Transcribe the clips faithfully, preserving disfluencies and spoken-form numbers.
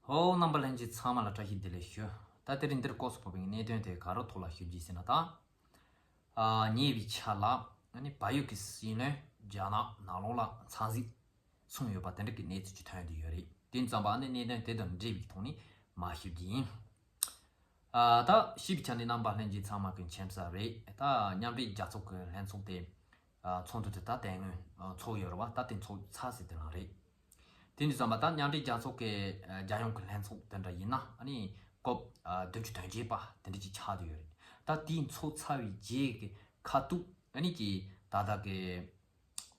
ཧོ། རྣམ་པ་ལྷན་རྒྱས་ཚང་མ་ལ་བཀྲ་ཤིས་བདེ་ལེགས་ཞུ། ད་དེ་རིང་འདིར་སྐོར་སུ་ཕོག་པའི་གནད་དོན་དེ་ག་རེ་ཐོག་ལ་ཞུ་རྒྱུ་ཟེར་ན། ད་ཨ་ཉེ་བའི་ཆར་ལ་ཨ་ནི་བལ་ཡུལ་གྱི་སྲིད་བློན་རྒྱ་ནག་ནང་ལོགས་ལ་འཚམས་གཟིགས་སོང་ཡོད་པ་དེ་འདྲ་གི་གནས་ཚུལ་ཅིག་ཐོན་བསྡད་ཡོད་རེད། དེ་ཙམ་པ་ཨ་ནི་གནད་དོན་དེ་དང་འབྲེལ་བའི་ཐོག་ནས་མར་ཞུ་རྒྱུ་ཡིན། ཨ་ད་ཞུས་པའི་ཆ་ནས་རྣམ་པ་ལྷན་རྒྱས་ཚང་མ་གི་མཁྱེན་གསལ་རེད། ད་མཉམ་འབྲེལ་རྒྱལ་ཚོགས་ཀྱི་ལྷན་ཚོགས་དེ་ཨ་ཚོགས་འདུ་དེ་ད་དེ་སྔོན་ཨ་ཚོགས་ཡོད་རེད་བ། ད་དེ་ཚོགས་ཚར་ཟིན་དེ་རང་རེད། དེ་འདྲ་ཙམ་པ་ད་མཉམ་འབྲེལ་རྒྱལ་ཚོགས་ཀྱི་ཨ་རྒྱལ་ཡོངས་ཀྱི་ལྷན་ཚོགས་དེ་འདྲ་ཡིན་ན་ཨ་ནི་སྐབས་ཨ་བདུན་ཅུ་དོན་བརྒྱད་པ་དེ་འདྲ་ཅིག་ཆགས་བསྡད་ཡོད་རེད། ད་དེ་ཚོགས་ཚར་བའི་རྗེས་ཀྱི་ཁ་ཐུག་ཨ་ནི་ཀྱི་ད་ལྟ་གི་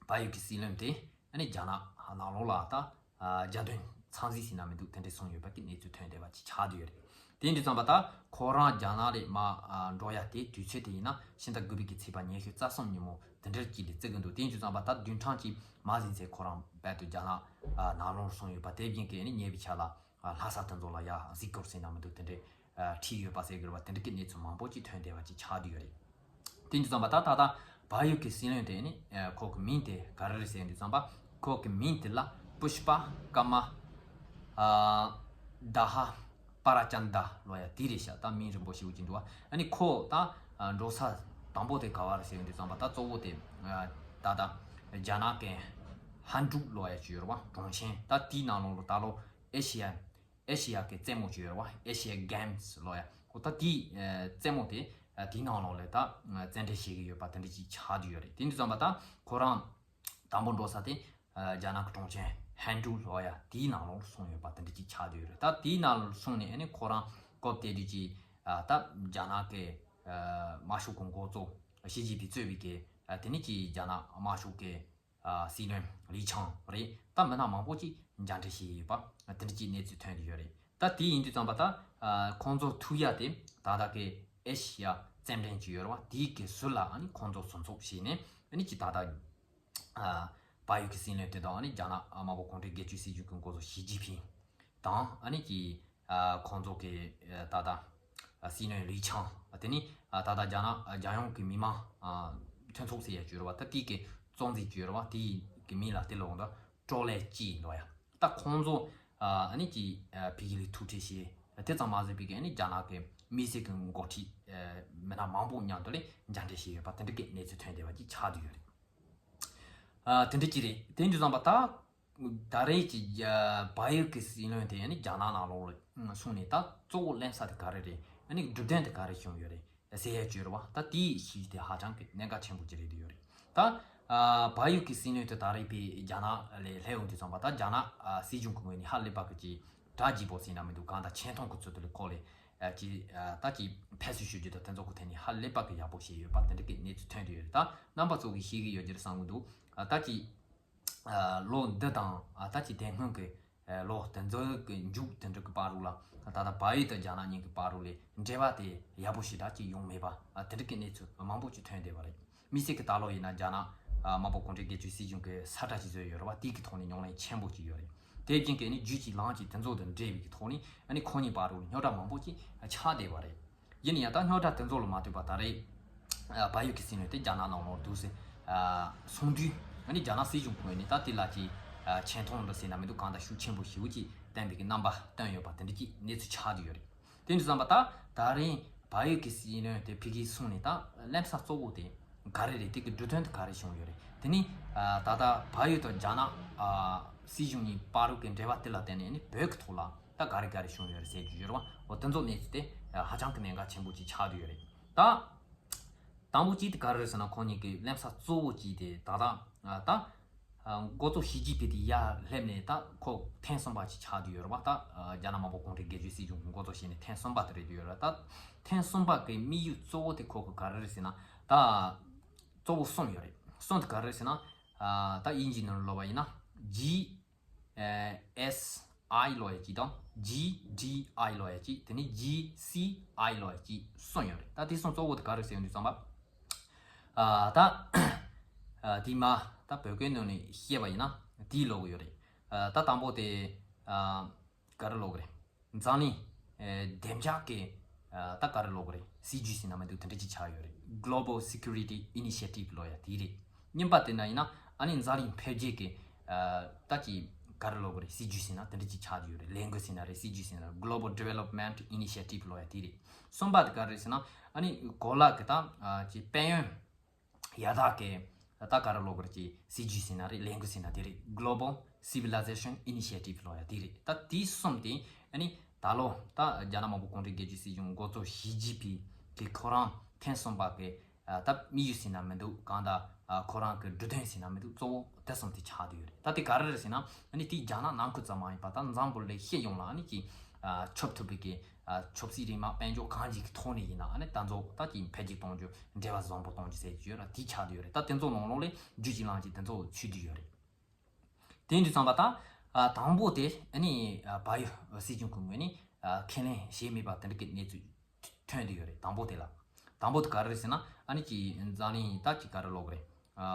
བལ་ཡུལ་གྱི་སྲིད་བློན་དེ་ཨ་ནི་རྒྱ་ནག་ནང་ལོགས་ལ་ད་ཨ་རྒྱལ་དོན་འཚམས་གཟིགས་ཟེར་ན་མི་འདུག་དེ་འདྲ་སོང་ཡོད་པ་གི་གནས་ཚུལ་ཐོན་བསྡད་པ་ཅིག་ཆགས་བསྡད་ཡོད་རེད། དེ་འདྲ་ཙམ་པ་ད་ཁོ་རང་རྒྱ་ནག་ལ་མར་ཨ་འགྲོ་ཡ་དེ་དུས་ཚོད་དེ་ཡིན་ན་ཕྱི་ཟླ་དགུ་པའི་གི་ཚེས་པ་ཉི་ཤུ་རྩ་གསུམ་ཉིན་མོ་དེ་འདྲ་ཅིག་ལ་བརྩི་གི་འདུག་དེ་འདྲ་ཙམ་པ་ད་བདུན་ཕྲག་གཅིག་མ་ཟིན་ཚེ་ཁོ་རང་རྦད་དེ་རྒྱ་ནག་ཨ་ནང་ལོགས་སོང་ཡོད་པ་དེ་བཞིན་གི་ཨ་ནི་ཉེ་བའི་ཆར་ལ་ཨ་ལྷ་ས་དེ་ཚོ་ལ་ཡ་གཟིགས་སྐོར་ཟེར་ན་མི་འདུག་དེ་འདྲ་ཨ་ཁྲིད་ཡོད་པ་ཟེར་དགོས་རེད་བ། དེ་འདྲ་གི་གནས་ཚུལ་མང་པོ་ཅིག་ཐོན་བསྡད་པ་ཅིག་ཆགས་བསྡད་ཡོད་རེད། དེ་འདྲ་ཙམ་པ་ད་ད་ལྟ་བལ་ཡུལ་གྱི་སྲིད་བློན་དེ་ནི་ཨ་ཁོ་གི་མིང་དེ་ག་རེ་རེད་ཟེར་དུས་ཙམ་པ་ཁོ་གི་མིང་དེ་ལ་པུཤ་པ་ཀ་མ་ཨ་དྷ་ཧ་པ་ར་ཅན་དྷ་ལོ་ཡ་དེ་རེད་ཤག་ད་མིང་རིང་པོ་ཞིག་ཅིག་འདུག་བ། ཨ་ནི་ཁོ་ད་ཨ་འགྲོ་ས་དང་པོ་དེ་ག་བ་རེད་ཟེར་དུས་ཙམ་པ་ད་གཙོ་བོ་དེ་ཨ་ད་ད་རྒྱ་ནག་གི་ཧན་ཀྲུག་ལོ་ཡ་ཅིག་ཡོད་རེད་བ། གྲོང་ཆེན་ད་དེའི་ནང་ལོགས་ལ་ད་ལོ་ཨེ་ཤི་ཡ་ཨེ་ཤི་ཡ་གི་རྩེད་མོ་ཅིག་ཡོད་རེད་བ། ཨེ་ཤི་ཡ་གེམ་སི་ལོ་ཡ། འོ་ད་དེའི་ཨ་རྩེད་མོ་དེ་ཨ་དེའི་ནང་ལོགས་ལ་ད་ཨ་རྩེད་འགྲན་བྱེད་ཀྱི་ཡོད་པ་དེ་འདྲ་ཅིག་ཆགས་བསྡད་ཡོད་རེད། དེ་འདྲ་ཙམ་པ་ད་ཁོ་རང་དང་པོ་འགྲོ་ས་དེ་ཨ་རྒྱ་ནག་གི་གྲོང་ཆེན་ཧན་ཀྲུག་ལོ་ཡ་དེའི་ནང་ལོགས་སོང་ཡོད་པ་དེ་འདྲ་ཅིག་ཆགས་བསྡད་ཡོད་རེད། ད་དེའི་ནང་ལ་སོང་ནས་ཨ་ནི་ཁོ་རང་སྐབས་དེ་དུས་ཀྱི་ཨ་ད་རྒྱ་ནག་གི་ཨ་དམར་ཤོག་གི་འགོ་གཙོ་ཞི་ཅིན་ཕིང་གཙོས་པའི་གི་ཨ་དེ་ནས་ཀྱི་རྒྱ་ནག་དམར་ཤོག་གི་ཨ་སྲིད་བློན་ལི་ཆང་རེད། ད་མི་སྣ་མང་པོ་ཅིག་མཇལ་འཕྲད་བྱས་ཡོད་པ་དེ་འདྲ་ཅིག་གནས་ཚུལ་ཐོན་བསྡད་ཡོད་རེད། ད་དེ་ཡིན་དུས་ཙམ་པ་ད་ཨ་ཁོང་ཚོ་ཐུག་ཡ་དེ་ད་ལྟ་གི་ཨེ་ཤི་ཡ་རྩེད་འགྲན་ཅིག་ཡོད་རེད་བ། དེའི་གི་ཟུར་ལ་ཨ་ནི་ཁོང་ཚོ་ཟུར་འཛུགས་བྱས་ནས་ཨ་ནི་ཅིག་ད་ལྟ་ཨ་བལ་ཡུལ་གྱི་སྲིད་བློན་དེ་དང་ཨ་ནི་རྒྱ་ནག་དམར་པོ་གུང་ཁྲན་སྒེར་གཅོད་སྲིད་གཞུང་གི་འགོ་གཙོ་ཞི་ཅིན་ཕིང་དང་ཨ་ནི་ཀྱི་ཨ་ཁོང་ཚོ་གི་ཨ་ད་ལྟ་ཨ་སྲིད་བློན་ལི་ཆང་། དེ་ནི་ཨ་ད་ལྟ་རྒྱ་ནག་ཨ་རྒྱལ་ཡོངས་ཀྱི་མི་མང་ཨ་མཐུན་ཚོགས་ཟེར་ཡ་ཅིག་ཡོད་རེད་བ། ད་དེའི་གི་གཙོ་འཛིན་ཅིག་ཡོད་རེད་བ། དེའི་གི་མིང་ལ་དེ་ལོག་འདྲ་ཀྲོ་ལེ་ཅི་ལོ་ཡ། ད་ཁོང་ཚོ་ཨ་ཨ་ནི་ཀྱི་ཨ་ཕ་གི་ལ་ཐུག་འཕྲད་བྱས། དེ་ཙམ་མ་ཟད་པའི་གི་ཨ་ནི་རྒྱ་ནག་གི་དམིགས་བསལ་གྱི་འགོ་ཁྲིད་ཨ་མི་སྣ་མང་པོ་མཉམ་དུ་ལ་མཇལ་འཕྲད་བྱས་ཡོད་པ་དེ་འདྲ་གི་གནས་ཚུལ་ཐོན་བསྡད་པ་ཅིག་ཆགས་བསྡད་ཡོད་རེད། ཨ་དེ་འདྲ་ཅིག་རེད། དེ་འདྲ་ཙམ་པ་ད་ད་རེས་ཀྱི་ཨ་བལ་ཡུལ་གྱི་སྲིད་བློན་དེ་ཨ་ནི་རྒྱ་ནག་ནང་ལོགས་ལ་སོང་ནས་ད་གཙོ་བོ་གླེང་ས་དེ་ག་རེ་རེད། ཨ་ནི་གྲུབ་དོན་དེ་ག་རེ་བྱུང་ཡོད་རེད། ཟེར་ཡ་ཅིག་ཡོད་རེད་བ། ད་དེའི་ཤེས་རྒྱུ་དེ་ཧ་ཅང་གི་གནད་འགག་ཆེན་པོ་ཅིག་རེད་འདུག་ཡོད་རེད། ད་ཨ་བལ་ཡུལ་གྱི་སྲིད་བློན་དེ་ད་རེས་པའི་རྒྱ་ནག་ལ་སླེབས་ཡོང་དུས་ཙམ་པ་ད་རྒྱ་ནག་ཨ་སྲིད་གཞུང་གི་ངོས་ནས་ཧ་ལས་པ་གི་ཅིག་གྲ་རྒྱས་པོ་ཟེར་ན་མི་འདུག་གང་ལྟར་ཆེ་མཐོང་གི་ཚུལ་དུ་ལ་ཁོ་ལ་ཨ་ཅིག་ཨ་ད་ཅིག་ཕེབས་བསུ་ཞུ་རྒྱུ་དང་དེ་ཚོ་གི་ཐད་ནས་ཧ་ལས་པ་གི་ཡག་པོ་བྱས་ཡོད་པ་དེ་འདྲ་གི་གནས་ཚུལ་ཐོན་བསྡད་ཡོད་རེད། ད་རྣམ་པ་ཚོ་གིས་ཤེས་ཀྱི་ཡོད་རྒྱུ་རེད་བསམ་གི་འདུག་ཨ་ད་ཅིག་ཨ་ལོ་འདི་དང་ཨ་ད་ཅིག་དེ་སྔོན་གྱི་ཨ་ལོ་དེ་ཚོ་གི་མཇུག་དེ་འདྲ་གི་བར་དུ་ལ་ད་ལྟ་བལ་ཡུལ་དང་རྒྱ་ནག་གཉིས་ཀྱི་བར་དུ་ལ་འབྲེལ་བ་དེ་ཡག་པོ་ཞེ་དྲག་ཅིག་ཡོང་མེད་པ་ཨ་དེ་འདྲ་གི་གནས་ཚུལ་མང་པོ་ཅིག་ཐོན་བསྡད་པ་རེད། དམིགས་བསལ་གྱི་ད་ལོ་ཡིན་ན་རྒྱ་ནག་ཨ་དམར་པོ་གུང་ཁྲན་སྒེར་གཅོད་སྲིད་གཞུང་གི་ས་ཁྲ་ཅིག་བཟོས་ཡོད་རེད་བ། དེ་གི་ཐོག་ནས་ཉམས་ལེན་ཆེན་པོ་ཅིག་ཡོད་རེད། དེ་བཞིན་གྱི་ནི་རྒྱུད་ཀྱི་ལམ་གྱི་དེ་ཚོ་དང་འབྲེལ་བའི་གི་ཐོག་ནས་ཨ་ནི་ཁོ་གཉིས་བར་དུ་རྙོག་དྲ་མང་པོ་ཅིག་ཆགས་བསྡད་པ་རེད། ཡིན་ན་ཡང་ད་རྙོག་དྲ་དེ་ཚོ་ལ་མ་ལྟོས་པ་ད་རེས་ཨ་བལ་ཡུལ་གྱི་སྲིད་བློན་དེ་རྒྱ་ནག་ནང་ལོགས་འདུག་སེ་ཨ་སོང་དུས་ཨ་ནི་རྒྱ་ནག་སྲིད་གཞུང་ཁོངས་ནས་ད་དེ་ལ་ཅིག་ཨ་ཆེ་མཐོང་འདྲ་ཟེར་ན་མི་འདུག་གང་ལྟར་ཤུགས་ཆེན་པོ་ཞེ་པོ་ཅིག་བསྟན་པའི་གི་རྣམ་པ་བསྟན་ཡོད་པ་དེ་འདྲ་ཅིག་གནས་ཚུལ་ཆགས་བསྡད་ཡོད་རེད། དེ་འདྲ་བསམ་པ་ད་ད་རིང་བལ་ཡུལ་གྱི་སྲིད་བློན་དེ་ཕ་གིར་སོང་ནས་ད་གླེང་ས་གཙོ་བོ་དེ་ག་རེ་རེད། དེ་གི་འབྲུ་དོན་དེ་ག་རེ་བྱུང་ཡོད་རེད། དེ་ནི་ཨ་ད་ལྟ་བལ་ཡུལ་དང་རྒྱ་ནག་ཨ་སྲིད་གཞུང་གཉིས་བར་དུ་གི་འབྲེལ་བ་དེ་ལ་བརྟེན་ནས་ནི་བོད་ཀྱི་ཐོག་ལ་ད་ག་རེ་ག་རེ་བྱུང་ཡོད་རེད་ཟེར་རྒྱུ་ཡོད་རེད་བ། འོ་དེ་ཚོ་གནས་ཚུལ་དེ་ཧ་ཅང་གི་གནད་འགག་ཆེན་པོ་ཅིག་ཆགས་བསྡད་ཡོད་རེད། ད་དང་པོ་གཅིག་དེ་ག་རེ་རེད་ཟེར་ན་ཁོང་གཉིས་ཀྱི་གླེང་ས་གཙོ་བོ་གཅིག་དེ་ད་ལྟ་ཨ་ད་འགོ་གཙོ་ཞི་ཅིན་ཕིང་དེ་ཡར་སླེབས་ནས་ད་ཁོ་ཐེངས་གསུམ་པ་ཅིག་ཆགས་བསྡད་ཡོད་རེད་བ། ད་རྒྱ་ནག་དམར་པོ་གུང་ཁྲན་སྒེར་གཅོད་སྲིད་གཞུང་གི་འགོ་གཙོ་བྱས་ནས་ཐེངས་གསུམ་པ་དེ་རེད་བསྡད་ཡོད་རེད། ད་ཐེངས་གསུམ་པ་གི་དམིགས་ཡུལ་གཙོ་བོ་དེ་ཁོ་གི་ག་རེ་རེད་ཟེར་ན་ད་གཙོ་བོ་གསུམ་ཡོད་རེད། གསུམ་དེ་ག་རེ་རེད་ཟེར་ན་ད་དབྱིན་ཇིའི་ནང་ལ་ལབ་པ་ཡིན་ན་G S I ལབ་ཡ་གཅིག་དང་G D I ལབ་ཡ་གཅིག་དེ་ནས་G C I ལབ་ཡ་གཅིག་གསུམ་ཡོད་རེད། ད་དེ་གསུམ་གཙོ་བོ་དེ་ག་རེ་ཟེར་ཡོང་དུས་ཙམ་པ། ཨ་ད་ཨ་དེ་མ་ད་བོད་སྐད་ནང་ནས་བཤད་པ་ཡིན་ན་དེ་ལབ་ཀྱི་ཡོད་རེད། ཨ་ད་དང་པོ་དེ་ཨ་ག་རེ་ལབ་ཀྱི་རེད། འཛམ་གླིང་ཨ་བདེ་འཇགས་ཀྱི་ཨ་ད་ག་རེ་ལབ་ཀྱི་རེད། སྲིད་ཇུས་ཟེར་ན་མི་འདུག་དེ་འདྲ་ཅིག་ཆགས་ཡོད་རེད། Global Security Initiative ལབ་ཡ་དེ་རེད། གཉིས་པ་དེ་ན་ཡིན་ན་ཨ་ནི་འཛམ་གླིང་འཕེལ་རྒྱས་ཀྱི་ཨ་ད་ཀྱི་ ག་རེ་ལབ་དགོས་རེད། སྲིད་ཇུས་ཟེར་ན་དེ་འདྲ་ཅིག་ཆགས་བསྡད་ཡོད་རེད། ལས་འགུལ་ཟེར་ན་རེད། སྲིད་ཇུས་ཟེར་ན་རེད། Global Development Initiative ལབ་ཡ་དེ་རེད། གསུམ་པ་དེ་ག་རེ་རེད་ཟེར་ན་ཨ་ནི་གོ་ལ་གི་ད་ཅིག་དཔལ་ཡོན་ཡར་དར་གི་ད་ག་རེ་ལབ་དགོས་རེད། ཅིག་སྲིད་ཇུས་ཟེར་ན་རེད། ལས་འགུལ་ཟེར་ན་དེ་རེད། Global Civilization Initiative ལབ་ཡ་དེ་རེད། ད་དེ་གསུམ་དེ་ཨ་ནི་ད་ལོ་ད་རྒྱ་ནག་དམར་པོ་གུང་ཁྲན་རྒྱལ་གཅེས་སྲིད་གཞུང་འགོ་གཙོ་ཞི་ཅིན་ཕིང་གིས་ཁོ་རང་ཐེངས་གསུམ་པ་གི་ཨ་ད་དམིགས་ཡུལ་ཟེར་ན་མི་འདུག། གང་ལྟར་ཨ་ཁོ་རང་གི་འབྲུ་དོན་ཟེར་ན་མི་འདུག། གཙོ་བོ་དེ་གསུམ་དེ་ཆགས་བསྡད་ཡོད་རེད། ད་དེ་ག་རེ་རེད་ཟེར་ན་ཨ་ནི་དེ་རྒྱ་ནག་ནང་ཁུལ་ཙམ་མ་ཡིན་པ་ད་འཛམ་བུ་གླིང་སྤྱི་ཡོངས་ལ་ཨ་ནི་ཅིག་ཨ་ཆོབ་ཐུབ་པའི་གི་ཨ་ཆབ་སྲིད་རིག་དམག་དཔལ་འབྱོར་གང་ཅིག་གི་ཐོག་ནས་ཡིན་ན་ཨ་ནི་ད་ཚོ་ད་ཅིག་འཕེལ་རྒྱས་གཏོང་རྒྱུ། འབྲེལ་བ་བཟང་པོ་གཏོང་རྒྱུ་ཟེར་གྱི་ཡོད་ར། དེ་ཆགས་བསྡད་ཡོད་རེད། ད་དེ་ཚོ་ནང་ལོགས་ལས་རྒྱུད་གཅིག་ལམ་གཅིག་དེ་ཚོ་ཚུད་བསྡད་ཡོད་རེད། དེ་འདྲ་བསམ་པ་ད་ཨ་དང་པོ་དེ་ཨ་ནི་ཨ་བལ་ཡུལ་སྲིད་གཞུང་གི་ངོས་ནས་ཨ་ཁས་ལེན་བྱས་མེད་པ་དེ་འདྲ་གི་གནས་ཚུལ་ཐོན་བསྡད་ཡོད་རེད། དང་པོ་དེ་ལ། དང་པོ་དེ་ག་རེ་རེད་ཟེར་ན་ཨ་ནི་ཅིག་འཛམ་གླིང་ད་ཅིག་ག་རེ་ལབ་དགོས་རེད། ཨ་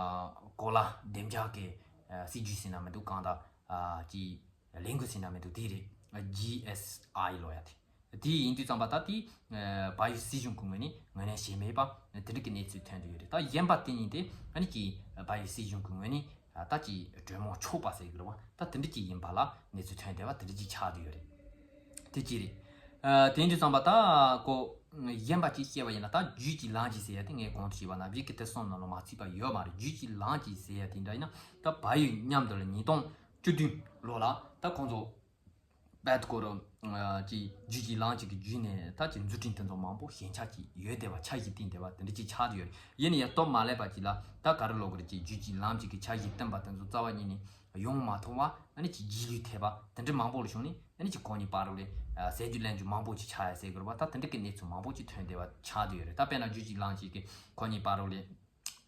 གོ་ལ་བདེ་འཇགས་ཀྱི་ཨ་སྲིད་ཇུས་ཟེར་ན་མི་འདུག། གང་ལྟར་ཨ་ཅིག་ལས་འགུལ་ཟེར་ན་མི་འདུག། དེ་རེད། ཨ་ཇི་ཨེས་ཨའི་ལབ་ཡ་དེ། དེ་ཡིན་དུས་ཙམ་པ་ད་དེ་ཨ་བལ་ཡུལ་སྲིད་གཞུང་གི་ངོས་ནས་ངོས་ལེན་བྱས་མེད་པ་དེ་འདྲ་གི་གནས་ཚུལ་ཐོན་བསྡད་ཡོད་རེད། ད་གཞན་པ་དེ་གཉིས་དེ་ཨ་ནི་ཅིག་བལ་ཡུལ་སྲིད་གཞུང་གི་ངོས་ནས་ཨ་ད་ཅིག་གྲོས་མོལ་ཆོག་པ་ཟེར་གི་རེད་བ། ད་དེ་འདྲ་ཅིག་ཡིན་པ་ལ་གནས་ཚུལ་ཐོན་བསྡད་པ་དེ་འདྲ་ཅིག་ཆགས་བསྡད་ཡོད་རེད། དེ་གཅིག་རེད། ཨ་དེ་འདྲ་ཙམ་པ་ད་ཀོ་གཞན་པ་ཅིག་བཤད་པ་ཡིན་ན་ད་རྒྱུད་གཅིག་ལམ་གཅིག་ཟེར་ཡ་དེ་ངས་གོང་དུ་བཤད་པ་ནང་བཞིན་གི་དེ་གསུམ་ནང་ལ་མ་ཚུད་པ་ཡོད་མ་རེད། རྒྱུད་གཅིག་ལམ་གཅིག་ཟེར་ཡ་དེ་འདྲ་ཡིན་ན་ད་བལ་ཡུལ་མཉམ་དུ་ལ་ཉིས་སྟོང་བཅུ་བདུན་ལོ་ལ་ད་ཁོང་ཚོ་བལ་དུ་སྐོར་ཅིག་རྒྱུད་གཅིག་ལམ་གཅིག་གི་བརྒྱུད་ནས་ད་ཅིག་མཛུབ་སྟོན་དེ་ཚོ་མང་པོ་ཞན་ཆ་ཅིག་ཡོད་བསྡད་པ། ཆ་ཞིག་བསྟན་བསྡད་པ་དེ་འདྲ་ཅིག་ཆགས་བསྡད་ཡོད་རེད། ཡིན་ན་ཡང་སྟོབས་མ་ལེགས་པ་ཅིག་ལ་ད་ག་རེ་ལབ་དགོས་རེད། ཅིག་རྒྱུད་གཅིག་ལམ་གཅིག་གི་ཆ་ཞིག་བསྟན་པ་དེ་ཚོ་རྩ་བ་ཉིད་ནས་ཡོང་མ་ཐུབ་པ་ཨ་ནི་ཅིག་རྗེས་ལུས་ཐེབས་པ་དེ་འདྲ་མང་པོ་ལ་བྱུང་ནས་ཨ་ནི་ཅིག་ཁོ་གཉིས་བར་ལ་ཟས་རྒྱུ་ལེན་རྒྱུ་མང་པོ་ཅིག་ཆགས་ཡ་ཟེར་དགོས་རེད་བ། ད་དེ་འདྲ་གི་གནས་ཚུལ་མང་པོ་ཅིག་ཐོན་བསྡད་པ་ཆགས་བསྡད་ཡོད་རེད། ད་དཔེར་ན་རྒྱུད་གཅིག་ལམ་གཅིག་གི་ཁོ་གཉིས་བར་ལ་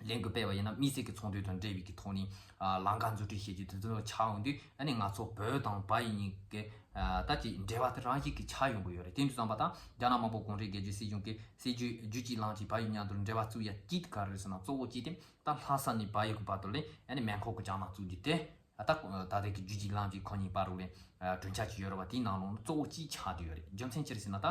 ལས་འགུལ་སྤེལ་བ་ཡིན་ན་དམིགས་བསལ་གྱི་ཚོགས་འདུ་དང་འབྲེལ་བའི་གི་ཐོག་ནས་ཨ་ལམ་ཁ་འཛུགས་སྐྲུན་བྱེད་རྒྱུ་དེ་ཚོ་ཆགས་འོང་དུས་ཨ་ནི་ང་ཚོ་བོད་དང་བལ་ཡུལ་གཉིས་ཀྱི་ཨ་ད་ཅིག་འབྲེལ་བ་དེ་རང་བཞིན་གྱིས་ཆགས་ཡོང་གི་ཡོད་རེད། དེ་འདྲ་བསམ་པ་དང་རྒྱ་ནག་དམར་པོ་གུང་ཁྲན་རྒྱལ་གཅེས་སྲིད་གཞུང་གི་སྲིད་ཇུས་རྒྱུད་གཅིག་ལམ་གཅིག་བལ་ཡུལ་མཉམ་དུ་འབྲེལ་བ་བཙུགས་ཡ་གཅིག་དེ་ག་རེ་རེད་ཟེར་ན་གཙོ་བོ་གཅིག་དེ་ད་ལྷ་ས་ནས་བལ་ཡུལ་གྱི་བར་དུ་ལས་ཨ་ནི་མེ་འཁོར་གྱི་ལྗང་ནག་བཙུགས་རྒྱུ་དེ་ད་ད་ལྟའི་གི་རྒྱུད་གཅིག་ལམ་གཅིག་ཁོ་གཉིས་བར་དུ་ལས་གྲོས་འཆར་གྱི་ཡོད་རེད་བ། དེའི་ནང་ལོགས་གཙོ་བོ་གཅིག་ཆགས་བསྡད་ཡོད་རེད། རྒྱུ་མཚན་ཅི་རེད་ཟེར་ན་ད་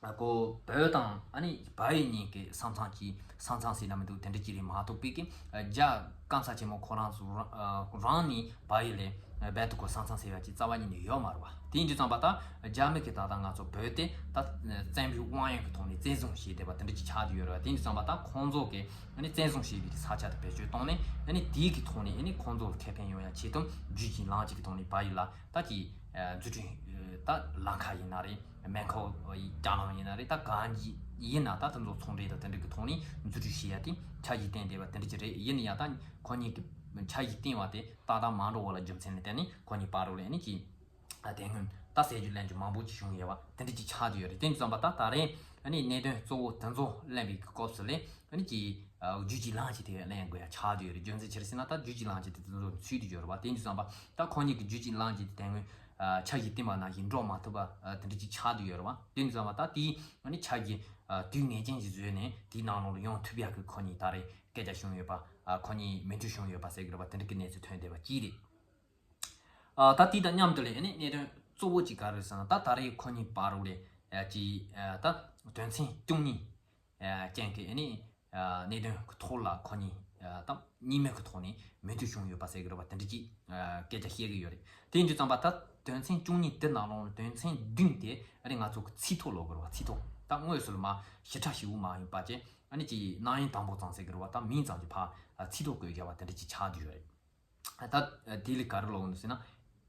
ཨ་ཁོ་བོད་དང་ཨ་ནི་བལ་ཡུལ་གཉིས་ཀྱི་ས་མཚམས་ཀྱི་ས་མཚམས་ཟེར་ན་མི་འདུག། དེ་འདྲ་ཅིག་རེད་མ་གཏོགས་པའི་གི་རྒྱ་སྐམ་ས་ཆེན་མོ་ཁོ་རང་ཚོ་རང་ནས་བལ་ཡུལ་ལས་རྦད་དེ་ཁོ་ས་མཚམས་ཟེར་བ་ཅིག་རྩ་བ་ཉིད་ནས་ཡོད་མ་རེད་བ། དེ་ཡིན་དུས་ཙམ་པ་ད་རྒྱ་མི་གིས་ད་ལྟ་ང་ཚོ་བོད་དེ་ད་བཙན་པོའི་དབང་ཡོད་ཀྱི་ཐོག་ནས་བཙན་བཟུང་བྱས་བསྡད་པ་དེ་འདྲ་ཅིག་ཆགས་བསྡད་ཡོད་རེད་བ། དེ་ཡིན་དུས་ཙམ་པ་ད་ཁོང་ཚོ་གིས་ཨ་ནི་བཙན་བཟུང་བྱས་པའི་གི་ས་ཆ་དེ་བེད་སྤྱོད་བཏང་ནས་ཨ་ནི་དེའི་གི་ཐོག་ནས་ཨ་ནི་ཁོང་ཚོ་ལ་ཁེ་ཕན་ཡོང་ཡ་ཆེད་དུ་རྒྱུད་གཅིག་ལམ་གཅིག་གི་ཐོག་ནས་བལ་ཡུལ་ལ་ད་ཅིག་འཛུགས་སྐྲུན་ད་ལམ་ཁ་ཡིན་ན་རེད། མེ་འཁོར་ལྕགས་ལམ་ཡིན་ན་རེད། ད་གང་ཅི་ཡིན་ན་ད་དེ་ཚོ་ཚོང་འབྲེལ་དང་དེ་འདྲ་གི་ཐོག་ནས་འཛུགས་སྐྲུན་བྱེད་ཡ་དེ་འཆར་གཞི་བཏིང་བསྡད་པ་དེ་འདྲ་ཅིག་རེད། ཡིན་ན་ཡང་ད་ཁོ་གཉིས་ཀྱི་འཆར་གཞི་བཏིང་བ་དེ་ཏག་ཏག་མ་འགྲོ་བ་ལ་རྒྱུ་མཚན་ལ་བརྟེན་ནས་ཁོ་གཉིས་བར་ལ་ཨ་ནི་ཅིག་དེ་སྔོན་ད་ཟས་རྒྱུ་ལེན་རྒྱུ་མང་པོ་ཅིག་བྱུང་ཡོད་པ་དེ་འདྲ་ཅིག་ཆགས་བསྡད་ཡོད་རེད། དེ་འདྲ་བསམ་པ་ད་ད་རེས་ཨ་ནི་གནད་དོན་གཙོ་བོ་དེ་ཚོ་གླེང་བའི་སྐབས་སུ་ལས་ཨ་ནི་ཅིག་རྒྱུད་གཅིག་ལམ་གཅིག་དེ་གླེང་དགོས་ཡ་ཆགས་བསྡད་ཡོད་རེད། རྒྱུ་མཚན་ཅི་རེད་ཟེར་ན་ད་རྒྱུད་གཅིག་ལམ་གཅིག་དེ་དེ་ཚོ་ཚུད་བསྡད་ཡོད་རེད་པ། དེ་འདྲ་བསམ་པ་ད་ཁོ་གཉིས་ཀྱི་རྒྱུད་གཅིག་ལམ་གཅིག་དེ་དེ་སྔོན་འཆར་གཞི་བཏིང་བ་ནང་བཞིན་འགྲོ་མ་ཐུབ་པ་དེ་འདྲ་ཅིག་ཆགས་བསྡད་ཡོད་རེད་པ། དེ་འདྲ་བསམ་པ་ད་དེ་ཨ་ནི་འཆར་གཞི་དུས་ངེས་ཅན་ཞིག་བཟོས་ནས་དེའི་ནང་ལོགས་ལ་ཡོང་ཐུབ་ཡག་གི་ཁོ་གཉིས་ད་རེས་སྐད་ཆ་བྱུང་ཡོད་པ། ཁོ་གཉིས་མོས་མཐུན་བྱུང་ཡོད་པ་ཟེར་གི་རེད་པ། དེ་འདྲ་གི་གནས་ཚུལ་ཐོན་བསྡད་པ་གཅིག་རེད། ཨ་ད་དེ་དང་མཉམ་དུ་ལས་ཨ་ནི་གནད་དོན་གཙོ་བོ་གཅིག་ག་རེ་ཟེར་ན་ད་ད་རེས་ཁོ་གཉིས་བར་ལས་ཨ་ཅིག་ཨ་ད་དོན་ཚན་བཅུ་གཉིས་ཨ་ཅན་གྱི་ཨ་ནི་ཨ་གནད་དོན་གྱི་ཐོག་ལ་ཁོ་གཉིས་ཨ་ད་གཉིས་མོས་ཀྱི་ཐོག་ནས་མོས་མཐུན་བྱུང་ཡོད་པ་ཟེར་གི་རེད་པ། དེ་འདྲ་ཅིག་ཨ་སྐད་ཆ་བཤད་གི་ཡོད་རེད། དེ་ཡིན་དུས་ཙམ་པ་ད་དོན་ཚན་བཅུ་གཉིས་དེ་ནང་ལོགས་དོན་ཚན་བདུན་དེ་ཨ་ནི་ང་ཚོ་གི་ཚིག་ཐོ་ལབ་གི་རེད་པ། ཚིག་ཐོ་ད་དངོས་སུ་ལ་མ་ཞིབ་ཕྲ་ཞིབ་པོ་མ་ཡིན་པ་ཅན་ཨ་ནི་ཅིག་རྣམ་དབྱེ་དང་པོ་ཙམ་ཟེར་གི་རེད་པ། ད་མིང་ཙམ་གྱི་ཕར་ཚིག་ཐོ་བཀོད་བཞག་པ་དེ་འདྲ་ཅིག་ཆགས་བསྡད་ཡོད་རེད། ད་དེ་ལས་ག་རེ་ལབ་འདུག་ཟེར་ན།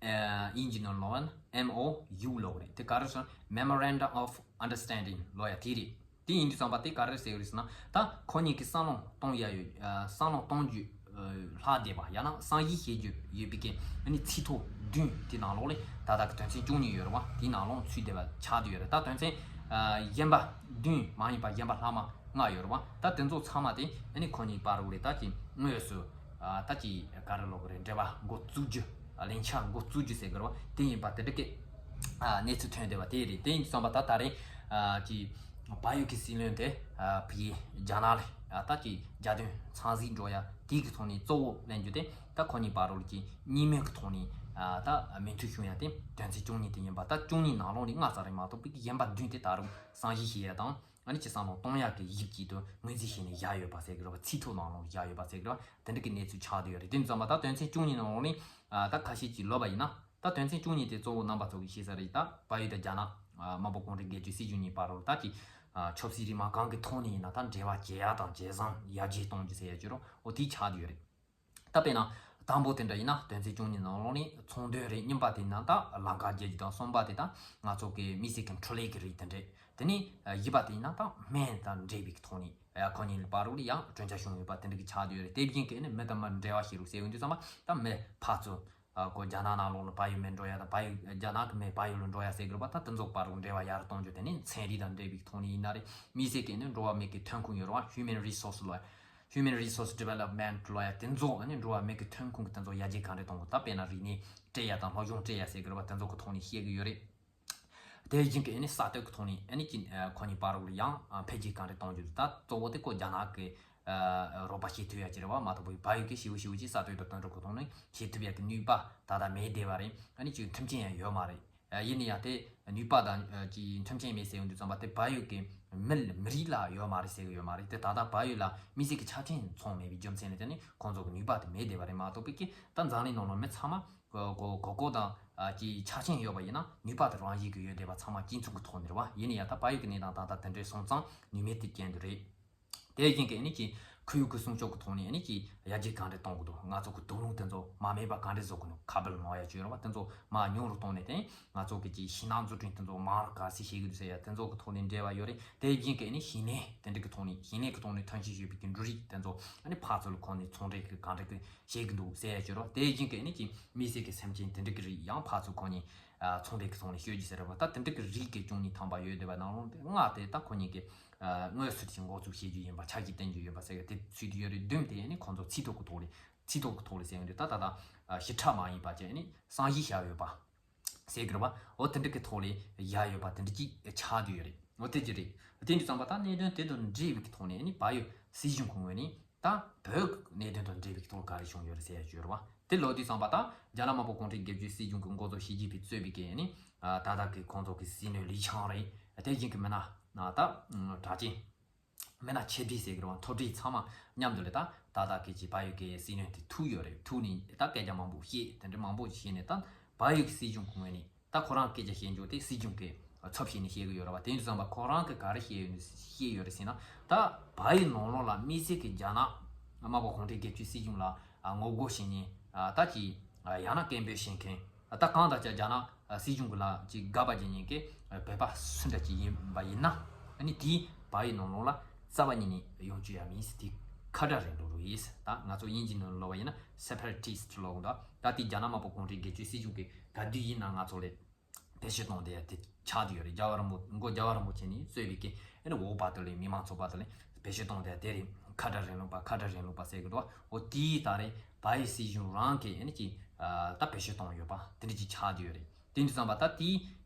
ཨ་དབྱིན་ཇི་ནང་ལབ་ན་M O U ལབ་རེད། དེ་ག་རེ་ཟེར་ན་Memorandum of Understanding ལབ་ཡ་དེ་རེད། དེ་ཡིན་དུས་ཙམ་པ་དེ་ག་རེ་ཟེར་གི་རེད་ཟེར་ན་ད་ཁོ་གཉིས་ཀྱི་བསམ་བློ་གཏོང་ཡ་ཡོད། ཨ་བསམ་བློ་གཏོང་རྒྱུ་ཨ་ལྷག་བསྡད་པ་ཡང་ན་བསམ་གཞིག་བྱེད་རྒྱུ་ཡོད་པའི་གི་ཨ་ནི་ཚིག་ཐོ་བདུན་དེ་ནང་ལོགས་ལས་ད་ལྟ་གི་དོན་ཚན་བཅུ་གཉིས་ཡོད་རེད་པ། དེ་ནང་ལོགས་ཚུད་བསྡད་པ་ཆགས་བསྡད་ཡོད་རེད། ད་དོན་ཚན་ཨ་གཞན་པ་བདུན་མ་ཡིན་པ་གཞན་པ་ལྷག་མ་ལྔ་ཡོད་རེད་པ། ད་དེ་ཚོ་ཚང་མ་དེ་ཨ་ནི་ཁོ་གཉིས་བར་ལས་ད་ཅིག་དངོས་སུ་ཨ་ད་ཅིག་ག་རེ་ལབ་དགོས་རེད། འབྲེལ་བ་འགོ་བཙུགས་རྒྱུ་ཨ་ལན་ཆགས་འགོ་བཙུགས་རྒྱུ་ཟེར་གི་རེད་པ། དེ་ཡིན་པ་དེ་འདྲ་གི་ཨ་གནས་ཚུལ་ཐོན་བསྡད་པ་དེ་རེད། དེ་ཡིན་དུས་ཙམ་པ་ད་ད་རེས་ཨ་ཅིག་བལ་ཡུལ་གྱི་སྲིད་བློན་དེ་ཨ་ཕ་གི་རྒྱ་ནག་ལ་ཨ་ད་ཅིག་རྒྱལ་དོན་འཚམས་གཟིགས་འགྲོ་ཡ་དེ་གི་ཐོག་ནས་གཙོ་བོ་གླེང་རྒྱུ་དེ་ད་ཁོ་གཉིས་བར་ལ་ཅིག་གཉིས་མོས་ཀྱི་ཐོག་ནས་ ད་མོས་མཐུན་བྱུང་ཡ་དེ་དོན་ཚན་བཅུ་གཉིས་དེ་ཡིན་པ། ད་བཅུ་གཉིས་ནང་ལོགས་ནས་ལྔ་ཙམ་རེད་མ་གཏོགས་པའི་གཞན་པ་བདུན་དེ་ད་རུང་གསང་བཞེས་བྱེད་ཡ་དང་། ཨ་ནི་ཅི་བསམ་བློ་གཏོང་ཡག་གི་ཡིག་ཅིག་ཏུ་ངོས་འཛིན་བྱས་ནས་བཞག་ཡོད་པ་ཟེར་གི་རེད་བ། ཚིག་ཐོ་ནང་ལོགས་བཞག་ཡོད་པ་ཟེར་གི་རེད་བ། དེ་འདྲ་གི་གནས་ཚུལ་ཆགས་བསྡད་ཡོད་རེད། དེ་ཙམ་པ་ད་དོན་ཚན་བཅུ་གཉིས་ནང་ལོགས་ནས་ད་ཁ་ཤས་ཀྱིས་ལབ་པ་ཡིན་ན། ད་དོན་ཚན་བཅུ་གཉིས་དེ་གཙོ་བོ་རྣམ་པ་ཚོ་གིས་ཤེས་ས་རེད། ད་བལ་ཡུལ་དང་རྒྱ་ནག་དམར་པོ་གུང་ཁྲན་སྒེར་གཅོད་སྲིད་གཞུང་གཉིས་བར་ལ་ད་ཀྱི་ཆབ་སྲིད་རིས་མ་གང་གི་ཐོག་ནས་ཡིན་ན་ད་འབྲེལ་བ་བྱེད་ཡག་དང་བྱེད་བཟང་ཡར་རྒྱས་གཏོང་རྒྱུ་ཟེར་ཡ་ཅིག་རོ། འོ་དེ་ཆགས་བསྡད་ཡོད་རེད། ད་དཔེར་ན་དང་པོ་དེ་འདྲ་ཡིན་ན་དོན་ཚན་བཅུ་གཉིས་ནང་ལོགས་ནས་ཚོང་དོན་རེད། གཉིས་པ་དེ་ཡིན་ན་ད་ལམ་ཁ་རྒྱས་རྒྱུ་དང་། གསུམ་པ་དེ་ད་ང་ཚོ་གི་མི་སེར་གྱི་འཕྲོ་ལས་ཀྱི་རིགས་དེ་འདྲས། དེ་ནས་བཞི་པ་དེ་ཡིན་ན་ད་སྨན་དང་འབྲེལ་བའི་ཐོག་ནས་ཁོ་གཉིས་བར་ལ་ཡང་གྲོས་འཆར་བྱུང་ཡོད་པ་དེ་འདྲ་གི་ཆགས་བསྡད་ཡོད་རེད། དེ་བཞིན་གྱི་ནི་མི་དང་མི་འབྲེལ་བ་བྱེད་རོགས་ཟེར་ཡོང་དུས་ཙམ་པ་ད་མི་ཕར་ཚུར་ཨ་ཁོ་རྒྱ་ནག་ནང་ལོགས་ལ་བལ་ཡུལ་མི་འགྲོ་ཡ་དང་། བལ་ཡུལ་རྒྱ་ནག་གི་མི་བལ་ཡུལ་ལ་འགྲོ་ཡ་ཟེར་གི་རེད་པ། ད་དེ་ཚོ་བར་ལ་འབྲེལ་བ་ཡར་གཏོང་རྒྱུ། དེ་ནས་ཚན་རིག་དང་འབྲེལ་བའི་ཐོག་ནས་ཡིན་ན་རེད། མི་སེར་གྱི་ནི་འགྲོ་བ་མིའི་གི་ཐོན་ཁུངས་ཡོད་རེད་བ། Human Resource ལ་Human Resource Development ལ་ཡ་དེ་ཚོ་ནི་འགྲོ་བ་མིའི་གི་ཐོན་ཁུངས་གི་དེ་ཚོ་ཡར་རྒྱས་གང་འདྲ་གཏོང་དགོས། ད་དཔེར་ན་རིག་གནས་སྤྲད་ཡ་དང་སློབ་སྦྱོང་སྤྲད་ཡ་ཟེར་གི་རེད་པ། དེ་ཚོ་གི་ཐོག་ནས་བཤད་གི་ཡོད་རེད། དེ་བཞིན་གྱི་ཨ་ནི་ས་སྟོད་ཀྱི་ཐོག་ནས་ཨ་ནི་ཅི་ཨ་ཁོ་གཉིས་བར་ལ་ཡང་ཨ་འཕེལ་རྒྱས་གང་འདྲ་གཏོང་རྒྱུ། ད་གཙོ་བོ་དེ་ཁོ་རྒྱ་ནག་གི་ཨ་རོགས་པ་བྱེད་ཐུབ་ཡ་ཅིག་རེད་བ། མ་གཏོགས་པའི་བལ་ཡུལ་གྱི་ཞེ་པོ་ཞེ་པོ་ཅིག་ས་སྟོད་དང་དོན་གྲུབ་ཀྱི་ཐོག་ནས་བྱེད་ཐུབ་ཡ་གི་ནུས་པ་ད་ལྟ་མེད་བསྡད་པ་རེད། ཨ་ནི་ཅིག་མཐུན་རྐྱེན་ཡང་ཡོད་མ་རེད། ཨ་ཡིན་ན་ཡང་དེ་ནུས་པ་དང་ཨ་ཅིག་མཐུན་རྐྱེན་མེད་ཟེར་ཡོང་དུས་ཙམ་པ་དེ་བལ་ཡུལ་གྱི་མི་མི་རིགས་ལ་ཡོད་མ་རེད་ཟེར་གི་ཡོད་མ་རེད། དེ་ད་ལྟ་བལ་ཡུལ་ལ་མི་སེར་གྱི་ཆ་རྐྱེན་ཚང་མེད་པའི་རྒྱུ་མཚན་ལས་དེ་ནི་ཁོང་ཚོ་གི་ནུས་པ་དེ་མེད་བསྡད་པ་རེད། མ་གཏོགས་པའི་གི་ད་འཛམ་གླིང་ནང་ལ་མི་ཚང་མ་གོ་གོ་གོ་གོ་དང་ཨ་ཅིག་ཆ་རྐྱེན་ཡོད་པ་ཡིན་ན་ནུས་པ་དེ་རང་བཞིན་གྱིས་ཡོད་བསྡད་པ་ཚང་མ་སྤྱི་མཚུངས་ཀྱི་ཐོག་ནས་རེད་བ། ཡིན་ན་ཡང་ད་བལ་ཡུལ་གྱི་གནས་སྟངས་ད་ལྟ་དེ་འདྲའི་སོང་ཙང་ནུས་མེད་དེ་རྐྱེན་དུ་རེད། དེ་བཞིན་གྱི་ཨ་ནི་ཅིག་ཁོར་ཡུག་གི་སྲུང་སྐྱོབ་ཀྱི་ཐོག་ནས་ཨ་ནི་ཅིག་ཡར་རྒྱས་གང་འདྲ་གཏོང་དགོས་འདུག་ང་ཚོ་གི་དུག་རླུང་དེ་ཚོ་མ་མེད་པ་གང་འདྲ་བཟོ་དགོས་འདུག་ཁ་བུབ་ལོང་ཡ་བཅོས་ར་བ་དེ་ཚོ་མ་ཉུང་རུ་གཏོང་ནས་དེ་ང་ཚོ་གི་ཅིག་ཤིང་ནགས་འཛུགས་སྐྲུན་དེ་ཚོ་མང་རུ་ག་ཚད་བྱེད་དགོས་འདུག་ཟེར་ཡ་དེ་ཚོ་གི་ཐོག་ནས་འབྲེལ་བ་ཡོད་རེད། དེ་བཞིན་གྱི་ཨ་ནི་ཞིང་ལས་དེ་འདྲ་གི་ཐོག་ནས་ཞིང་ལས་ཀྱི་ཐོག་ནས་ཐོན་སྐྱེད་བྱེད་པའི་གི་འབྲུ་རིགས་དེ་ཚོ་ཨ་ནི་ཕར་ཚུར་ལ་ཁོང་ནས་ཚོང་འབྲེལ་གི་གང་འདྲ་གི་བྱེད་གི་འདུག་ཟེར་ཡ་བཅོས་ར་བ། དེ་བཞིན་གྱི་ཨ་ནི་ཅིག་མི་སེར་གི་སེམས་ཅན་དེ་འདྲ་གི་རིགས་ཡང་ཕར་ཚུར་ཁོང་ནས་ཚོང་འབྲེལ་གི་ཐོག་ནས་སྤྱོད་རྒྱུ་ཟེར་ར་བ། ད་དེ་འདྲ་གི་རིགས་གི་བཅུ་གཉིས་ཐམ་པ་ཡོད་བསྡད་པ་ནང་ལོགས་དེ་ལྔ་དེ་ད་ཁོ་གཉིས་ཀྱི་ཨ་དངོས་སུ་ཅིག་འགོ་འཛུགས་བྱེད་རྒྱུ་ཡིན་པ་ཆ་ཤས་བསྟན་རྒྱུ་ཡོད་པ་ཟེར་གི་དེ་ཚུད་དུ་ཡོད་རེད། བདུན་དེ་ཨ་ནི་ཁོང་ཚོ་ཚིག་ཐོ་གི་ཐོག་ལས་ཚིག་ཐོ་གི་ཐོག་ལས་ཟེར་ཡོང་དུས་ད་ད་ད་ཨ་ཞིབ་ཕྲ་མ་ཡིན་པ་ཅིག་ཨ་ནི་གསང་བཞེས་བཞག་ཡོད་པ་ཟེར་གི་རེད་བ། འོ་དེ་འདྲ་གི་ཐོག་ལས་བཞག་ཡོད་པ་དེ་འདྲ་ཅིག་ཆགས་བསྡད་ཡོད་རེད། འོ་དེ་ཅི་རེད། དེ་འདྲ་ཙམ་པ་ད་གནད་དོན་དེ་དང་འབྲེལ་བའི་གི་ཐོག་ནས་ཨ་ནི་བལ་ཡུལ་སྲིད་གཞུང་གི་ངོས་ནས་ད་བོད་ཀྱི་གནད་དོན་དང་འབྲེལ་བའི་གི་ཐོག་ག་རེ་བྱུང་ཡོད་རེད་ཟེར་ཡ་བཅོས་རེད་བ། དེ་ལབ་དུས་ཙམ་པ་ད་རྒྱ་ནག་དམར་པོ་གུང་ཁྲན་སྒེར་གཅོད་སྲིད་གཞུང་གི་འགོ་གཙོ་ཞི་ཅིན་ཕིང་གཙོས་པའི་གི་ཨ་ནི་ད་ལྟ་གི་ཁོང་ཚོ་གི་སྲིད་བློན་ལི་ཆང་རེད། དེ་བཞིན་གི་མི་སྣ་ད་གྲགས་ཅན་མི་སྣ་ཆེ་གྲས་ཟེར་གི་རེད་བ། མཐོ་གྲས་ཚང་མ་མཉམ་དུ་ལ་ད་ད་ལྟ་གི་ཅིག་བལ་ཡུལ་གི་སྲིད་བློན་དེ་ཐུག་ཡོད་རེད། ཐུག་ནས་ད་སྐད་ཆ་མང་པོ་བཤད། དེ་འདྲ་མང་པོ་བཤད་ནས་ད་བལ་ཡུལ་གི་སྲིད་གཞུང་གི་ངོས་ནས་ད་ཁོ་རང་སྐད་ཆ་བཤད་རྒྱུ་དེ་སྲིད་གཞུང་གི་ཚབ་བྱས་ནས་བཤད་གི་ཡོད་རེད་བ། དེ་ཡིན་དུས་ཙམ་པ་ཁོ་རང་གི་ག་རེ་བཤད་ཡོད་ནས་བཤད་ཡོད་རེད་ཟེར་ན། ད་བལ་ཡུལ་ནང་ལོགས་ལ་དམིགས་བསལ་གྱི་རྒྱ་ནག་དམར་པོ་གུང་ཁྲན་སྒེར་གཅོད་སྲིད་གཞུང་ལ་ངོ་རྒོལ་བྱེད་མཁན་ད་ཅིག་ཡང་ན་སྐད་འབོད་བྱེད་མཁན་ད་གང་ལྟར་ཀྱང་རྒྱ་ནག་སྲིད་གཞུང་གི་ལ་ཅིག་དགག་པ་བྱེད་མཁན་གྱི་བོད་པ་སུ་འདྲ་ཅིག་ཡིན་པ་ཡིན་ན་ཨ་ནི་དེ་བལ་ཡུལ་ནང་ལོགས་ལ་རྩ་བ་ཉིད་ནས་ཡོང་རྒྱུ་ཡ་མིན་ཟེར། དེ་ཁ་བྲལ་རིང་ལུགས་རེད། ད་ང་ཚོ་དབྱིན་ཇིའི་ནང་ལོགས་པ་ཡིན་ན་separatist ལབ་དགོས་འདུག་ད་དེ་རྒྱ་ནག་དམར་པོ་གུང་ཁྲན་སྒེར་གཅོད་སྲིད་གཞུང་གི་ག་དུས་ཡིན་ན་ང་ཚོ་ལ་བེད་སྤྱོད་གཏོང་བསྡད་ཡ་དེ་ཆགས་བསྡད་ཡོད་རེད། རྒྱལ་བ་རིན་པོ་མགོ་རྒྱལ་བ་རིན་པོ་ཆེ་ནས་གཙོས་པའི་གི་ཨ་ནི་འོག་པ་དེ་ལ་མི་མང་ཚོགས་པ་དེ་ལ་བེད་སྤྱོད་གཏོང་བསྡད་ཡ་དེ་རེད། ཁ་བྲལ་རིང་ལུགས་པ་ཁ་བྲལ་རིང་ལུགས་པ་ཟེར་གི་འདུག་འོ་དེའི་ད་རེད་བལ་ཡུལ་སྲིད་གཞུང་རང་གིས་ཨ་ནི་ཅིག་ད་བེད་སྤྱོད་གཏོང་ཡོད་པ་དེ་འདྲ་ཅིག་ཆགས་བསྡད་ཡོད་རེད། དེ་འདྲ་ཙམ་པ་ད་དེའི་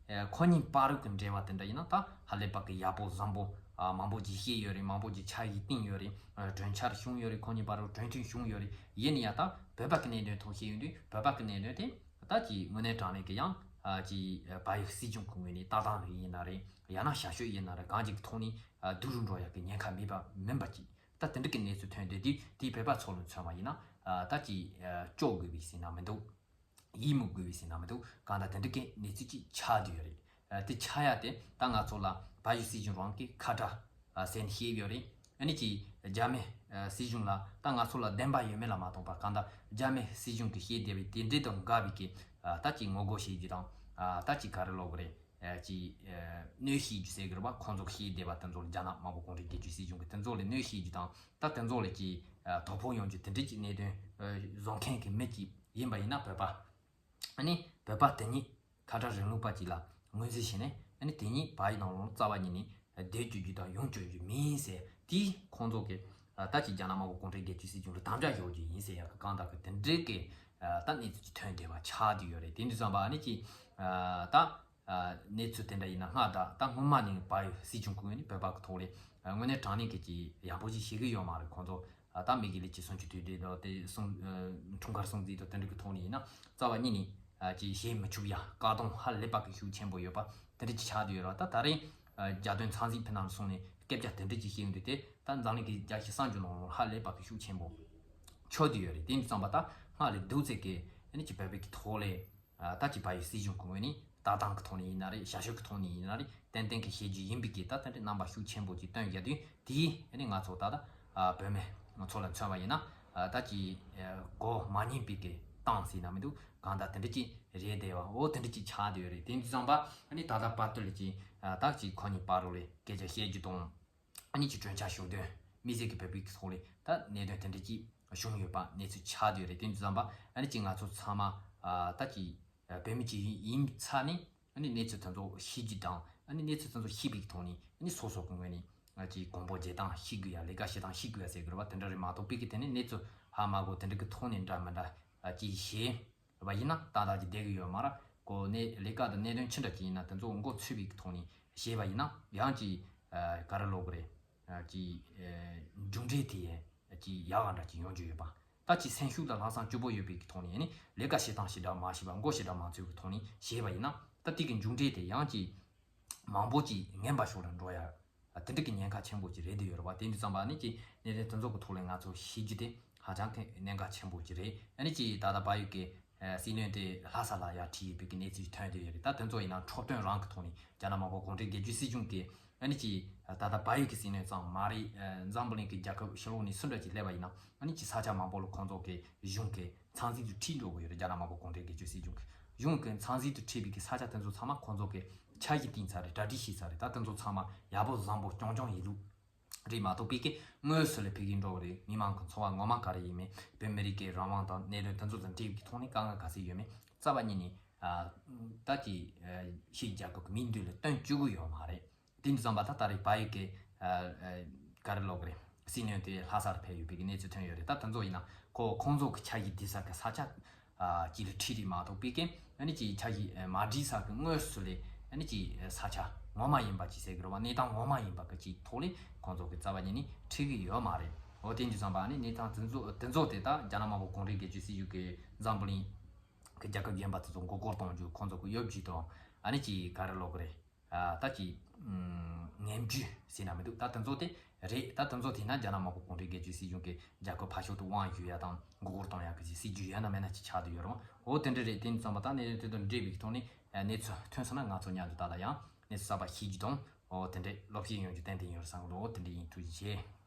ཁོ་གཉིས་བར་གི་འབྲེལ་བ་དེ་འདྲ་ཡིན་ན་ད་ཧ་ལས་པ་གི་ཡག་པོ་བཟང་པོ་མང་པོ་ཅིག་བཤད་ཡོད་རེད། མང་པོ་ཅིག་ཕྱག་ཡིག་བཏིང་ཡོད་རེད། གྲོས་འཆར་བྱུང་ཡོད་རེད། ཁོ་གཉིས་བར་གྲོས་མཐུན་བྱུང་ཡོད་རེད། ཡིན་ན་ཡང་ད་བོད་པ་གི་གནད་དོན་ཐོག་བཤད་ཡོང་དུས་བོད་པ་གི་གནད་དོན་དེ་ད་ཅིག་དངོས་གནས་དྲང་གནས་ཀྱི་ཡང་ཅིག་བལ་ཡུལ་སྲིད་གཞུང་གི་ངོས་ནས་ལྟ་སྟངས་རིགས་ཡིན་ན་རེད། ཡང་ན་བྱ་སྤྱོད་ཡིན་ན་རེད། གང་ཅིག་གི་ཐོག་ནས་སྡུག་རུ་འགྲོ་ཡག་གི་ཉེན་ཁ་མེད་པ་མིན་པ་ཅིག་ད་དེ་འདྲ་གི་གནས་ཚུལ་ཐོན་བསྡད་དུས་དེས་བོད་པ་ཚོ་ལ་མཚོན་པ་ཡིན་ན་ད་ཅིག་སྐྱོ་དགོས་པའི་ཟེར་ན་མི་འདུག་ཡིད་མུག་དགོས་པའི་ཟེར་ན་མི་འདུག་གང་ལྟར་དེ་འདྲ་གི་གནས་ཚུལ་ཅིག་ཆགས་བསྡད་ཡོད་རེད། དེ་ཆགས་ཡ་དེ་ད་ང་ཚོ་ལ་བལ་ཡུལ་སྲིད་གཞུང་རང་གི་ཁ་བྲལ་ཟེར་ནས་བཤད་ཡོད་རེད། ཨ་ནི་ཅིག་རྒྱ་མི་སྲིད་གཞུང་ལ་ད་ང་ཚོ་ལ་བདེན་པ་ཡོད་མེད་ལ་མ་ལྟོས་པར་གང་ལྟར་རྒྱ་མི་སྲིད་གཞུང་གིས་བཤད་བསྡད་པའི་དེ་འདྲ་དང་འགལ་བའི་གི་ད་ཅིག་ངོ་རྒོལ་བྱེད་རྒྱུ་དང་ད་ཅིག་ག་རེ་ལབ་དགོས་རེད། ཅིག་གནོན་ཤུགས་རྒྱུ་ཟེར་གི་རེད་བ། ཁོང་ཚོ་གིས་བཤད་བསྡད་པ་དེ་ཚོ་ལ་རྒྱ་ནག་དམར་པོ་གུང་ཁྲན་སྒེར་གཅོད་སྲིད་གཞུང་གིས་དེ་ཚོ་ལ་གནོན་ཤུགས་རྒྱུ་དང་ད་དེ་ཚོ་ལ་ཅིག་དོ་ཕོག་ཡོང་རྒྱུ་དེ་འདྲ་ཅིག་གནད་དོན་བཟོ་མཁན་གྱི་མི་ཅིག་ཡིན་པ་ཡིན་ན་བོད་པ་ཨ་ནི་བོད་པ་དེ་ཉིད་ཁ་བྲལ་རིང་ལུགས་པ་ཅིག་ལ་ངོས་འཛིན་བྱས་ནས་ཨ་ནི་དེ་ཉིད་བལ་ཡུལ་ནང་ལོགས་རྩ་བ་ཉིད་ནས་བསྡད་བཅུག་རྒྱུ་དང་ཡོང་བཅུག་རྒྱུ་མིན་ཟེར། དེས་ཁོང་ཚོ་གི་ད་ཅིག་རྒྱ་ནག་དམར་པོ་གུང་ཁྲན་སྒེར་གཅོད་སྲིད་གཞུང་ལ་དམ་བཅའ་བཞག་རྒྱུ་ཡིན་ཟེར་ཡག་གི་གང་ལྟར་གི་དེ་འདྲའི་གི་ད་གནས་ཚུལ་ཅིག་ཐོན་བསྡད་པ་ཆགས་བསྡད་ཡོད་རེད། དེ་འདྲ་ཙམ་པ་ཨ་ནི་ཅིག་ད་གནས་ཚུལ་དེ་འདྲ་ཡིན་ན་སྔ་དྲགས། ད་སྔོན་མ་ནས་བལ་ཡུལ་སྲིད་གཞུང་གི་ངོས་ནས་བོད་པ་གི་ཐོག་ལ་དངོས་གནས་དྲང་གནས་ཀྱི་ཅིག་ཡག་པོ་ཅིག་བྱེད་ཀྱི་ཡོད་མ་རེད། ཁོང་ཚོ་ད་མི་སྒེར་ལ་ཅིག་སྲུང་སྐྱོབ་དུས་དེ་དང་དེ་སྲུང་འཁྲུངས་སྐར་སྲུང་བརྩི་དང་དེ་འདྲ་གི་ཐོག་ནས་ཡིན་ན་རྩ་བ་ཉིད་ནས་ ཨ་ཅིག་བྱེད་མི་ཆོག་ཡ་བཀག་སྡོམ་ཧ་ལས་པ་གི་ཤུགས་ཆེན་པོ་ཡོད་པ་དེ་འདྲ་ཅིག་ཆགས་བསྡད་ཡོད་རེད་བ། ད་ད་རེས་ཨ་རྒྱལ་དོན་ཚང་འཛིན་ཕི་ནང་སོང་ནས་སྐད་ཆ་དེ་འདྲ་ཅིག་བཤད་ཡོང་དུས་དེ་ད་འཛམ་གླིང་གི་རྒྱལ་སྤྱི་གསར་འགྱུར་ནང་ལོགས་ཧ་ལས་པ་གི་ཤུགས་ཆེན་པོ་ཆགས་བསྡད་ཡོད་རེད། དེ་འདྲ་ཙམ་པ་ད་སྔར་ལས་སྡུག་ཚད་ཀྱི་ཨ་ནི་ཅིག་བོད་པའི་གི་ཐོག་ལས་ཨ་ད་ཅིག་བལ་ཡུལ་སྲིད་གཞུང་གི་ངོས་ནས་ལྟ་སྟངས་ཀྱི་ཐོག་ནས་ཡིན་ན་རེད། བྱ་སྤྱོད་ཀྱི་ཐོག་ནས་ཡིན་ན་རེད། ཏན་ཏན་གྱི་བྱེད་རྒྱུ་ཡིན་པའི་གི་ད་དེ་འདྲའི་རྣམ་པ་ཤུགས་ཆེན་པོ་ཅིག་སྟོན་བཞག་དུས་དེའི་ཨ་ནི་ང་ཚོ་ད་ལྟ་ཨ་བོད་མི་ཚོ་ལ་མཚོན་པ་ཡིན་ན་ཨ་ད་ཅིག་ཨ་གོ་མ་ཉན་པའི་གི་སྟངས་ཟེར་ན་མི་འདུག་གང་ལྟར་དེ་འདྲ་ཅིག་རེད་བསྡད་པ་འོ་དེ་འདྲ་ཅིག་ཆགས་བསྡད་ཡོད་རེད། དེ་འདྲ་ཙམ་པ་ཨ་ནི་ད་ལྟ་བར་དུ་ལ་ཅིག་ཨ་ད་ཅིག་ཁོ་གཉིས་བར་རོ་ལས་སྐད་ཆ་བཤད་རྒྱུ་དང་ཨ་ནི་ཅིག་གྲོས་འཆར་ཞུ་དོན་དམིགས་བསལ་གྱི་བོད་པའི་གི་ཐོག་ལས་ད་གནད་དོན་དེ་འདྲ་ཅིག་བྱུང་ཡོད་པ་གནས་ཚུལ་ཆགས་བསྡད་ཡོད་རེད། དེ་འདྲ་ཙམ་པ་ཨ་ནི་ཅིག་ང་ཚོ་ཚང་མ་ཨ་ད་ཅིག་ཨ་བོད་མི་ཅིག་ཡིན་ཚར་ནས་ཨ་ནི་གནས་ཚུལ་དེ་ཚོ་ཤེས་རྒྱུ་དང་ཨ་ནི་གནས་ཚུལ་དེ་ཚོ་ཤེས་པའི་གི་ཐོག་ནས་ཨ་ནི་སོ་སོ་གི་ངོས་ནས་ཨ་ཅིག་གོང་བུ་རྒྱས་སྟངས་ཤེས་དགོས་ཡ་ལས་ཀ་བྱེད་སྟངས་ཤེས་དགོས་ཡ་ཟེར་དགོས་རེད་བ། དེ་འདྲ་རེད་མ་གཏོགས་པའི་གི་དེ་ནས་གནས་ཚུལ་ཧ་མ་གོ་དེ་འདྲ་གི་ཐོག་ནས་འདྲ་མི་འདྲ་ཨ་ཅིག་བྱས་བ་ཡིན་ན་ཏག་ཏག་ཅིག་བསྡད་གི་ཡོད་མ་རེད། གོ་གནས་ལས་ཀ་དང་གནད་དོན་ཅི་འདྲ་ཅིག་ཡིན་ན་དེ་ཚོ་མགོ་ཚོས་པའི་གི་ཐོག་ནས་བྱས་པ་ཡིན་ན་ཡང་ཅིག་ཨ་ག་རེ་ལབ་དགོས་རེད། ཨ་ཅིག་ཨ་མཇུག་འབྲས་དེ་ཨ་ཅིག་ཡག་ག་འདྲ་ཅིག་ཡོང་རྒྱུ་ཡོད་པ། ད་ཅིག་སེམས་ཤུགས་དང་ལྷག་བསམ་སྐྱིད་པོ་ཡོད་པའི་གི་ཐོག་ནས་ནི་ལས་ཀ་བྱེད་སྟངས་ཞེ་དྲག་མ་ཤེས་པ་མགོ་ཞེ་དྲག་མ་ཚོས་པའི་ཐོག་ནས་བྱས་པ་ཡིན་ན་ད་དེ་གི་མཇུག་འབྲས་དེ་ཡང་ཅིག་མང་པོ་ཅིག་ངན་པ་ཕྱོགས་ལ་འགྲོ་ཡ་དེ་འདྲ་གི་ཉེན་ཁ་ཆེན་པོ་ཅིག་རེད་བསྡད་ཡོད་རེད་བ། དེ་འདྲ་ཙམ་པ་ནི་ཅིག་གནད་དོན་དེ་ཚོ་གི་ཐོག་ལ་ང་ཚོ་ཤེས་རྒྱུ་དེ་ཧ་ཅང་གི་གནད་འགག་ཆེན་པོ་ཅིག་རེད། ཨ་ནི་ཅིག་ད་ལྟ་བལ་ཡུལ་གི་ཨ་སྲིད་བློན་དེ་ལྷ་ས་ལ་ཡར་ཁྲིད་ཡོད་པའི་གི་གནས་ཚུལ་ཐོན་བསྡད་ཡོད་རེད། ད་དེ་ཚོ་ཡིན་ན་འཕྲོད་བསྟེན་རང་གི་ཐོག་ནས་རྒྱ་ནག་དམར་པོ་གུང་ཁྲན་སྒེར་གཅོད་སྲིད་གཞུང་གི་ཨ་ནི་ཅིག་ད་ལྟ་བལ་ཡུལ་གྱི་སྲིད་བློན་ཙམ་མ་རེད། ཨ་འཛམ་བུ་གླིང་གི་རྒྱལ་ཁབ་ཕྱི་ལོགས་ནས་སུ་འདྲ་ཅིག་སླེབས་པ་ཡིན་ན་ཨ་ནི་ཅིག་ས་ཆ་མང་པོ་ལ་ཁོང་ཚོ་གི་གཞུང་གི་མཚན་འཛིན་དུ་ཁྲིད་འགྲོ་གི་ཡོད་རེད། རྒྱ་ནག་དམར་པོ་གུང་ཁྲན་སྒེར་གཅོད་སྲིད་གཞུང་གི་གཞུང་གི་མཚན་འཛིན་དུ་ཁྲིད་པའི་གི་ས་ཆ་དེ་ཚོ་ཚང་མ་ཁོང་ཚོ་གི་འཆར་གཞི་བཏིང་ཚར་རེད། གྲ་སྒྲིག་བྱས་ཚར་རེད། ད་དེ་ཚོ་ཚང་མ་ཡག་པོ་བཟང་པོ་རྐྱང་རྐྱང་ཡིན་ལུགས་རེད་མ་གཏོགས་པའི་གི་དངོས་སུ་ལ་ཕ་གིར་འགྲོ་གི་རེད། མི་མང་གི་འཚོ་བ་ངོ་མ་ག་རེ་ཡིན་མིན་བོད་མི་རིགས་ཀྱི་རང་དབང་དང་གནད་དོན་དེ་ཚོ་དང་འབྲེལ་བའི་གི་ཐོག་ནས་དཀའ་ངལ་ག་ཚད་ཡོད་མེད་རྩ་བ་ཉིད་ནས་ཨ་ད་ཀྱི་ཕྱི་རྒྱལ་ཁབ་ཀྱི་མིའི་མདུན་ལ་སྟོན་བཅུག་གི་ཡོད་མ་རེད། དེ་འདྲ་ཙམ་པ་ད་ད་རེས་བལ་ཡུལ་གྱི་ཨ་ཨ་ག་རེ་ལབ་དགོས་རེད། སྲིད་བློན་དེ་ལྷ་སར་ཕེབས་ཡོད་པའི་གི་གནས་ཚུལ་ཐོན་ཡོད་རེད། ད་དེ་ཚོ་ཡིན་ན་ཁོ་ཁོང་ཚོ་གི་འཆར་གཞི་བསྒྲིགས་ས་གི་ས་ཆ་ཨ་ཅིག་ལ་ཁྲིད་རེད་མ་གཏོགས་པའི་གི་ཨ་ནི་ཅིག་འཆར་གཞི་ཨ་མ་བསྒྲིགས་ས་གི་དངོས་སུ་ལས་ཨ་ནི་ཅིག་ས་ཆ་ངོ་མ་ཡིན་པ་ཅིག་ཟེར་གི་རེད་བ། གནས་སྟངས་ངོ་མ་ཡིན་པ་གི་ཅིག་ཐོག་ལས་ཁོང་ཚོ་གི་རྩ་བ་ཉིད་ནས་ཁྲིད་གི་ཡོད་མ་རེད། འོ་དེ་འདྲ་ཙམ་པ་ཨ་ནི་གནས་སྟངས་དེ་ཚོ་དེ་ཚོ་དེ་ད་རྒྱ་ནག་དམར་པོ་གུང་ཁྲན་སྒེར་གཅོད་སྲིད་གཞུང་གི་འཛམ་བུ་གླིང་གི་རྒྱལ་ཁབ་གཞན་པ་དེ་ཚོ་མགོ་སྐོར་གཏོང་རྒྱུ་ཁོང་ཚོ་གི་གཡོ་ཇུས་དང་ཨ་ནི་ཅིག་ག་རེ་ལབ་དགོས་རེད། ཨ་ད་ཅིག་ངན་ཇུས་ཟེར་ན་མི་འདུག་ད་དེ་ཚོ་དེ་རེད། ད་དེ་ཚོ་དེ་ན་རྒྱ་ནག་དམར་པོ་གུང་ཁྲན་སྒེར་གཅོད་སྲིད་གཞུང་གི་རྒྱལ་ཁབ་ཕར་ཕྱོགས་དུ་དབང་ཞུ་ཡ་དང་མགོ་སྐོར་གཏོང་ཡ་གི་ཅིག་སྲིད་ཇུས་ཡོད་ན་མེད་ན་ཅིག་ཆགས་བསྡད་ཡོད་རུང་འོ་དེ་འདྲ་རེད། དེ་ཙམ་པ་ད་གནད་དོན་དེ་དང་འབྲེལ་བའི་ཐོག་ནས་གནས་ཚུལ་ཐོན་སོང་ན་ང་ཚོ་མཉམ་དུ་ད་ལྟ་ཡང་གནས་ཚུལ་གསར་པ་ཤེས་རྒྱུ་དང་འོ་དེ་འདྲས་སློབ་སྦྱོང་ཡོང་རྒྱུ་ཏན་ཏན་ཡོད་བསམ་གི་འདུག་འོ་དེ་འདྲས་ཡིན། ཐུགས་རྗེ་ཆེ།